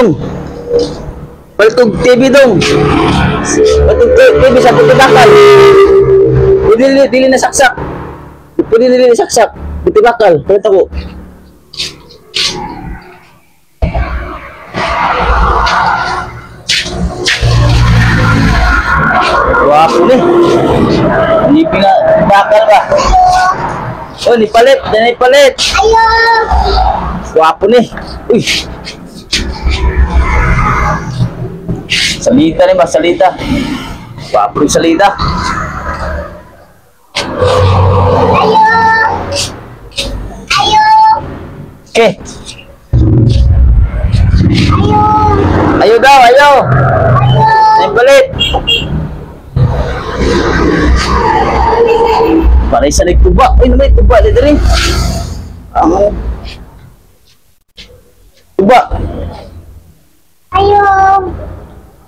dong. Palit og TV dong. Palit og TV sa Butibakal. Dili dili na saksak. Pwede dili na saksak. Butibakal, palit ako. Wapo ni. Nipi nga bakal ba? Oh, ni palit, ni palit. Ayo. Wapo ni. Uy. Salita ni ba, salita. Wapo yung salita. Ayo. Ayo. Okay. Ayo. Ayo daw, ayo. Ayo. Ni palit. Paray sa nagtuba. Uy, may tuba dito rin. Ang tuba. Ayo.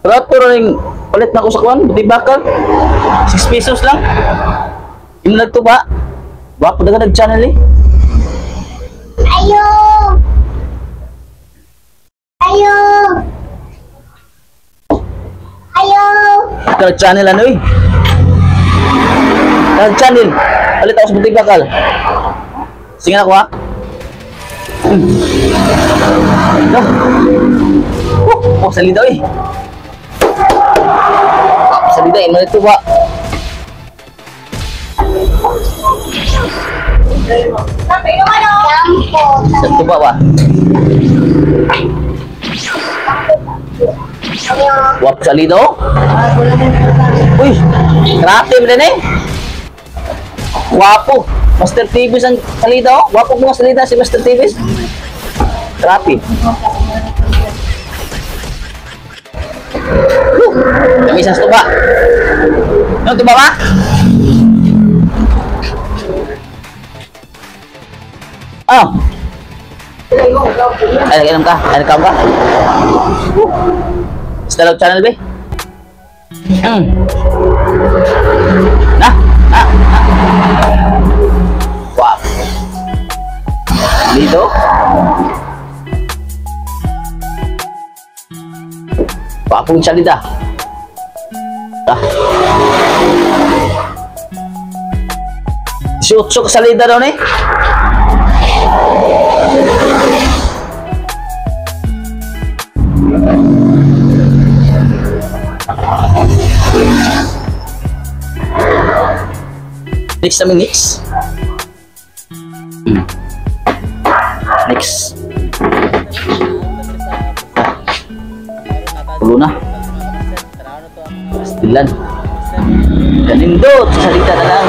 Pero rin palit na ko sa kuan, buti bakal. 6 pesos lang. Yung nagtuba. Wapo na ka nag-channel eh. Ayo. Ayo. Ayo. Ka nag-channel ano eh. Nag-channel. Palit ako sa buti bakal. Sige na ko ha. Oh, oh, salida eh. Oh, salida eh. Mga tuba. Tampo. Sa tuba ba? Ayo. Wap salida oh. Uy, grabe mo din eh. Wapo. Master TV ang salida oh. Wapo mga salida si Master TV. Grabe. Woo! Kami sa tuba. Yung tuba ba? Ah. Ay, nag-inom ka? Ay, nagkaon ka? Style of channel, be? Na, na, na. Wow. Dito. Wapong salita. Ah. 18 ka salita daw ni. Next namin, next. Next. Tulo na. Pastilan. Kanindot. Salita na lang.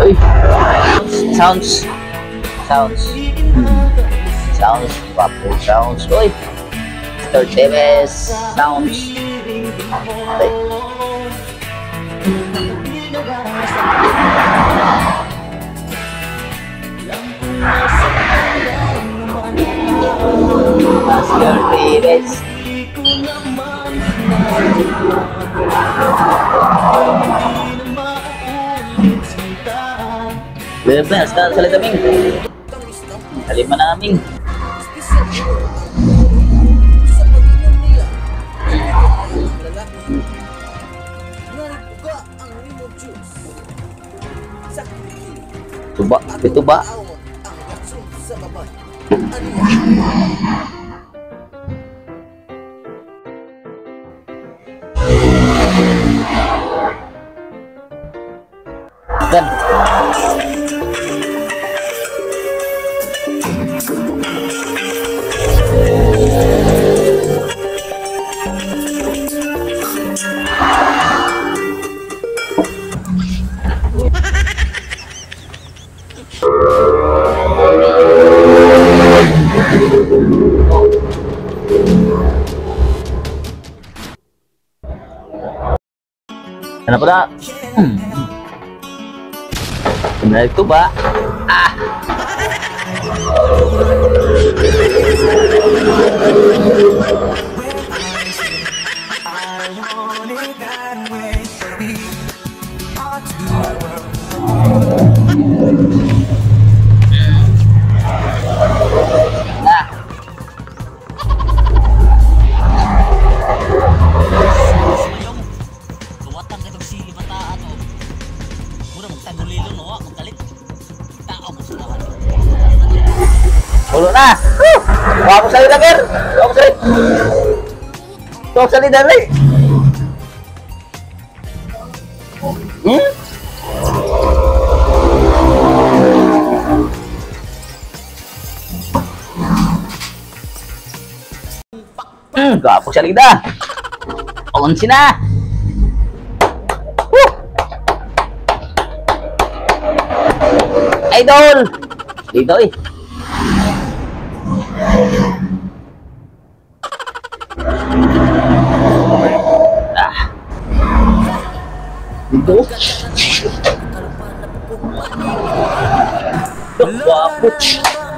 Uy. Sounds. Sounds. Sounds. Papo sounds. Uy. Mr. Teves. Sounds. Okay. Mr. Teves. Bebas, sa salita ming. Kalima na aming. Tuba, ito ba? Kan. Ano pa na? Ito ba? Ah! I want it that way, baby. na. Wapo sa lida, Ker. Wapo sa lida. Wapo sa lida, eh. Hmm? Gwapo sa lida. 11 na. Woo! Idol! Dito eh. Ah. Dito. Gwapo.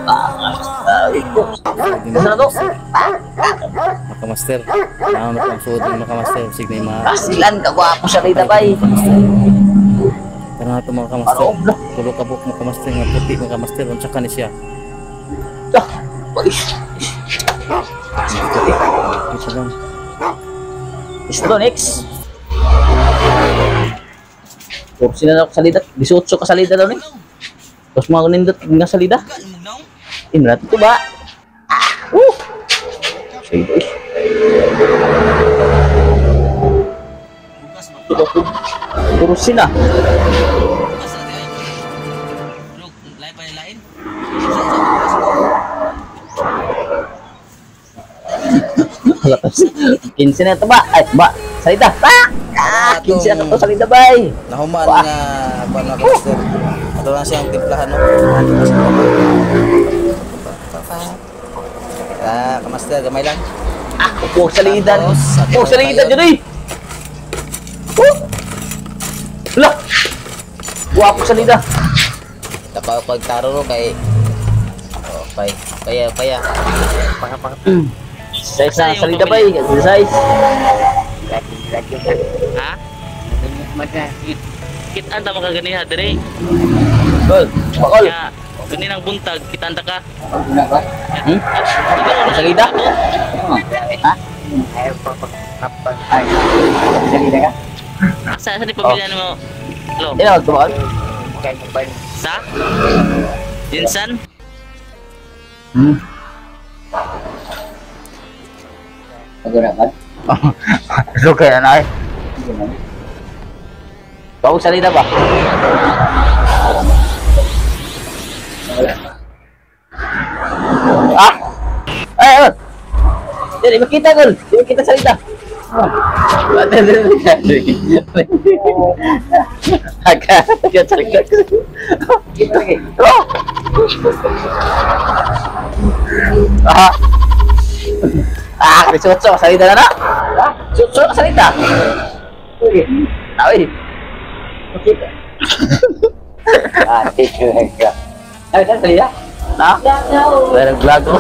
Ah, ito. Ano na to? Makamaster. Naon na pang suod ni makamaster. Sige na yung mga Kasilan ka gwapo sa lida bay. Tara na ito mga kamaster. Paroob na. Tulo ka buok mga kamaster nga puti mga kamaster. Unsa ka ni siya? Ah, uy. Ito lang. Isto next. Kursi na ako salida. 18 ka salida daw ni. Tapos mga nindot nga salida. Inrat to ba? Ah! Sige. Kursi na. Lakas. 15 na ito ba? Ay, ba? Salida. Ah! Ah, 15 na ito salida, bay. Nahuman Wah. nga kuan mga kamaster. Ato lang siyang timplahan no. Ah, kamaster gamay lang. Ah, huwag salida. Tapos, Huwag salida dyan eh. Oh! Hala! Guwapo salida. Dapaw pag taro ro kay Oh, pay. Paya paya. Size na salida, bay. Size. Ha? Kitaan ta makaganiha dire. Gol. Bakol. Kaya ganinang buntag kitaan ta ka. Hmm? Salida? Ha? Asa sa ni pamilya nimo? Lo. Ina, bakol. Sa? Jinsan? So kaya na eh. Bago salida ba? Ah! Ay, ay! Dili, makita gol! Di makita salida! Aga, aga salida. Oh! Ah! Ah, 18, salida na na. Ah, 18 salida. Oke. Tahu. Makita. Ah, tiga. Ay, salida. Na? Pero vlog ko.